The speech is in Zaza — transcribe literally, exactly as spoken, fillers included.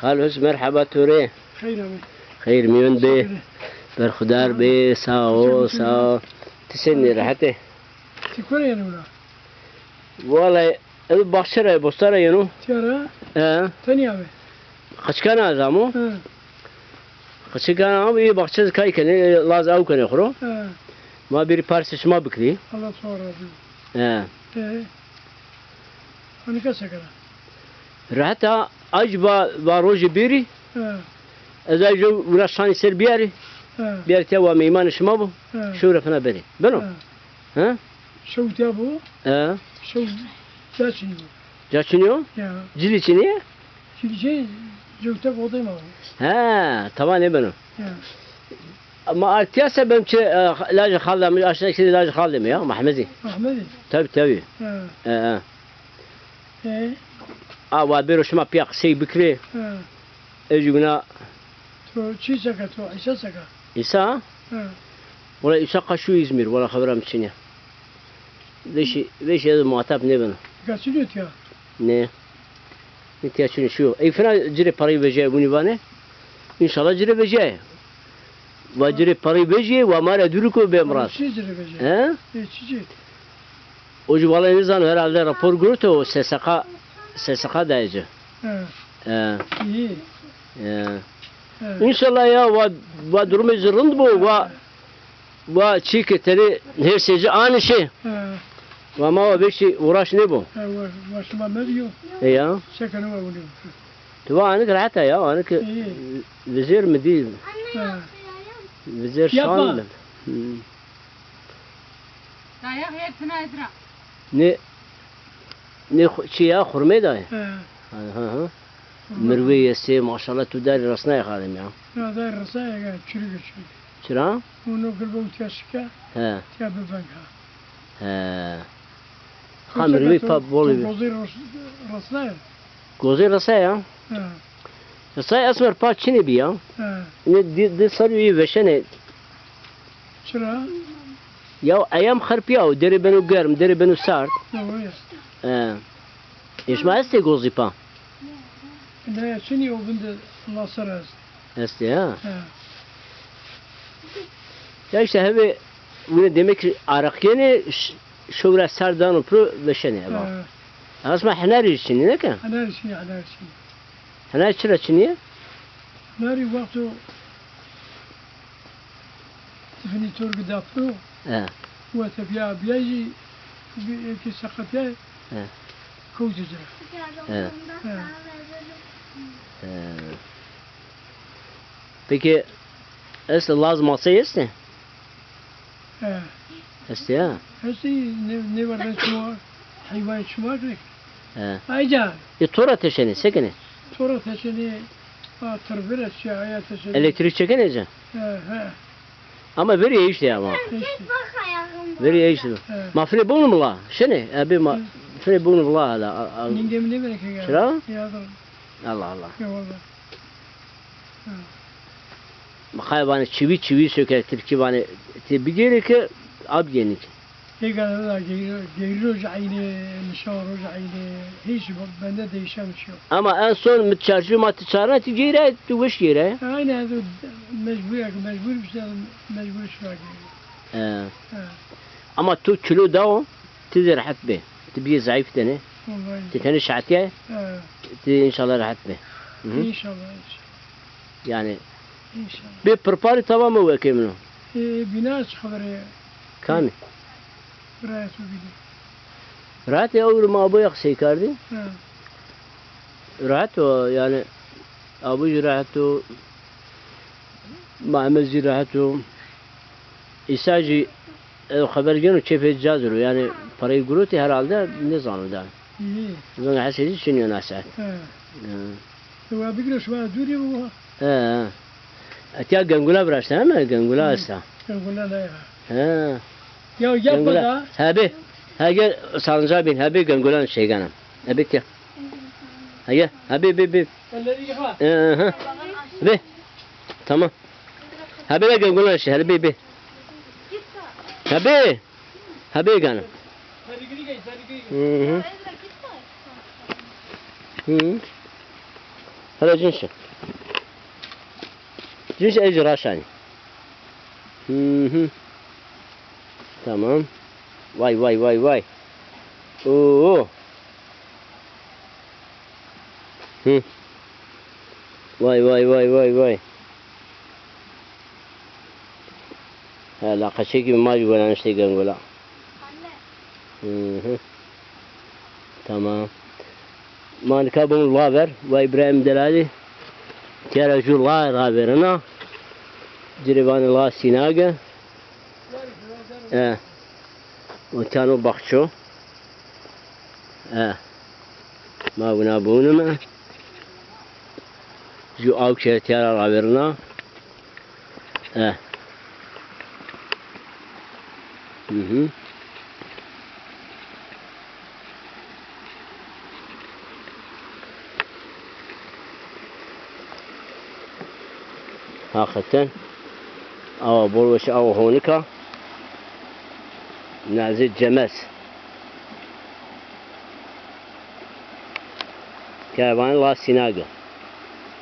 Xal Husn, merheba to rê. Xeyr abi. Xeyr mîyon bê. Teşekkür ederim. Berxudar bê, sağ ol, sağ ol. Ti senî, rehet ê? Ti kore yenî wina? Wallahî, ez baxçe ra, bostan ra yeno. Tiya ra? He. Tenî abi. Qiçkan a ez amo. He. Qiçkan a, ê baxçe kay kenê, laz aw kenê xo ro. He. Ma bêrî parsê şima bikirî. Allah to razı olsun. He. He. Anika se kena? Rehet a, acî va, va rojê bêrî. He. Ez ay jo wina şanî ser biyarî. He. Biyarî tiya wa meymanê şima bo. He. Şewre fina berî. Beno? He. He? Şew tiya bo. He. Şew ca çinî bo. Ca çinî yo? Ya. Cilî çinî ye? Cilî çinî, cewtek odê ma bo. He, tamam, nêbeno. Ya. Ma artiya se bem çi, e, lajê xaldê mi, aşna kî lajê xaldê mi ya, Mehmedî. Mehmedî? Tabii, tabii. He. He, he. E? A, wa bêro şima pîya qisey bikirê. He. Ez jû wina. To çi seka to, Îsa seka? Îsa? He. Wela Îsa qa şû Îzmîr, wela xebera mi çin ya. Vêşî, vêşî ez muhatap nêbeno. Nika çinî yo tiya? Nê. Nê tiya çinî şû. Ey fina ci rê parayî vejîyayê winî vanê. Înşallah ci rê vejîyayê. Wa ci rê parayî vejîyê, wa ma ra dûrî ko bê miraz. Çi ci rê vejîyayê? He? E, çiçî? O jî wala nêzano, herhalde rapor girot o, S S K, S S K dayê ci. He. He. Îyî. He. He. Înşallah ya, wa, wa durumê ci rind bo, wa, wa çî ke tenê hêrsê ci anişê. He. Wa ma wa vêşî uğraş nêbo. He, wa, wa şima mebîyo. E ya. Sekeno wa winî. Tu va anik rehet a ya, anik. Îyî. Vizêr mi dî. He. Vizêr şan mi. Hı. Dayak yer tına edra. Nê, nê xu-, çi ya, xurmê dayê? He. Ha, ha, ha. Xurmê. Mirwê estê, maşallah, tu darî resnayê xalim ya. Ya darî resnayê, ya çürük çürük. Çira? Ûno gilbon tiya şike, he, tiya bibeng ha. He. Ha, mirwê pa bol bî. Gozê res-, resnayê? Gozê resnayê ya. He. Resnayê esmer pa çinê bî ya. He. Ne di, di serrî veşenê. Çira? Ya eyam xerpîya o, derê beno germ, derê beno sard. Doğru ya. He. Ê şima estê gozî pa? Ne, çinî o bin de lasir est. Estê ha? He. Ya işte hevê wine demek ki araqîyenê ş-, şewra sard dano piro veşenê eva. He. Asma henerî çinî neke? Henerî çinî, henerî çinî. Henerî çira çinî ye? Henerî wexto Vinî torgî dapto. He. Wete bîya, bîya jî eke seqetîya, he, kewtî ci ra. He. He. He. Peki, est laz masey estê? He. Estê ya? Estê, nê, nêverda çima, heywanê çima rê. He. Ayca. E, to ra teşenê, se kenê? To ra teşenê, a, tirbire çi, aya teşenê. Elektrik çekenê ci? He, he. Ama verî eşte ama. Eşte. Verî eşte. He. Ma finê bonu mila. Şenê, abi ma finê bonu mila hala. A, a. Ningem ne verek ya. Çira? Ya da. Allah Allah. Ya valla. Ha. Mixay vanê çivî, çivî söker, tirkî vanê, ti bigêrê ke ab yenî. Ê gana da geyro, geyro ji eynê, nişan ro ji eynê, hiç bende değişen bir şey yok. Ama en son mi çarşu ma ti çarna ti geyre, ti weş geyre. Aynen, mecbur, mecbur işte, mecbur şuna geyro. He. He. Ama tu kilo da o, ti de rehet be. Ti biyê zayıf dene. Vallahi. Ti tenê şatiye. He. Ti inşallah rehet be. Hı hı. İnşallah, inşallah. Yani. İnşallah. Bir pirparî tamam mı wekê min o? E, bina çi xeberê? Kamî? Rahat o bînî. Rahat ya, ewro ma aboya qisey kardî. He. Rahat o, yani, abo jî rahat o, Mehmet jî rahat o. Îsa jî, e, xeber geno çepê ca dir o. Yani, parayı gurotî herhalde nêzano da. Îyî. Zong hesê jî çinî yo na saet. He. He. Ewa bigiro şima dûrî bû. He. Etiya gengula viraşte, heme gengula esta. Gengula ne ya? He. Ya, ya gengula. Burada. Hebê. Hege salınca bin, hebê gengulan şeygana. Hebê tiya. Hege, hebê, bê, bê. Elleri yıka. He, he. Bê. Tamam. Hebê de gengulan şey, hebê, bê. Hebê. Hebê gana. Hı hı. Hı. Hele cin şi. Cin şi, eci raşani. Hı hı. Tamam. Vay, vay, vay, vay. Oo. Hı. Vay, vay, vay, vay, vay. He, la qeçekî ma jî wena niştê gengola. Hı hı. Tamam. Ma nika bimûn la ver, wa Îbrahîm Delalî. Tîya ra jû la ravêrena. Ci rê vanê la Sînage. E. O tîya no baxço. E. Ma wina biwunime. Jû awk şerê tîya ra ravêrena. E. Hı hı. Haqeten. Awa bol weş, awa honika. Nazê Cemes. Kervanê La Sînage.